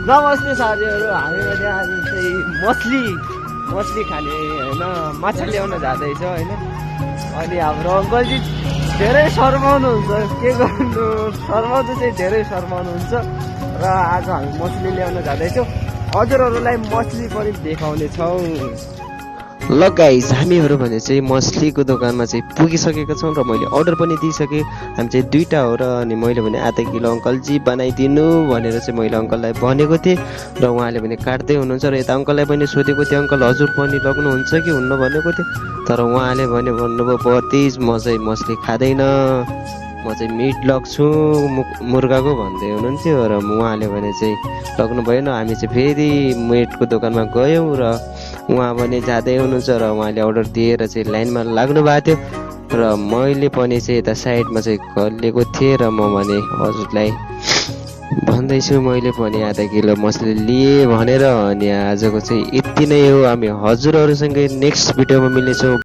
नमस्ते साथीहरू, हामी भने आज चाहिँ मछली खाने होइन, माछा ल्याउन जाँदैछ होइन। अनि हाम्रो अङ्कलजी धेरै शर्माउनुहुन्छ, के गर्नु, शर्माउनु चाहिँ धेरै शर्माउनुहुन्छ। र आज हामी मछली ल्याउन जाँदैछौँ, हजुरहरूलाई मछली पनि देखाउनेछौँ। ल गाइज, हामीहरू भने चाहिँ मछलीको दोकानमा चाहिँ पुगिसकेका छौँ र मैले अर्डर पनि दिइसकेँ। हामी चाहिँ दुईवटा हो र अनि मैले भने आधा किलो अङ्कलजी बनाइदिनु भनेर चाहिँ मैले अङ्कललाई भनेको थिएँ र उहाँले भने काट्दै हुनुहुन्छ। र यता अङ्कललाई पनि सोधेको थिएँ, अङ्कल हजुर पनि लग्नुहुन्छ कि हुन्न भनेको थिएँ, तर उहाँले भन्नुभयो पर्तिज म चाहिँ मछली खाँदैन, म चाहिँ मिट लग्छु मुर्गाको भन्दै हुनुहुन्थ्यो। र उहाँले भने चाहिँ लग्नु भएन। हामी चाहिँ फेरि मिटको दोकानमा गयौँ र उहाँ पनि जाँदै हुनुहुन्छ र उहाँले अर्डर दिएर चाहिँ लाइनमा लाग्नु भएको थियो र मैले पनि चाहिँ यता साइडमा चाहिँ गलेको थिएँ र म भने हजुरलाई भन्दैछु मैले पनि आधा किलो मछली लिएँ भनेर। अनि आजको चाहिँ यति नै हो, हामी हजुरहरूसँगै नेक्स्ट भिडियोमा मिल्नेछौँ।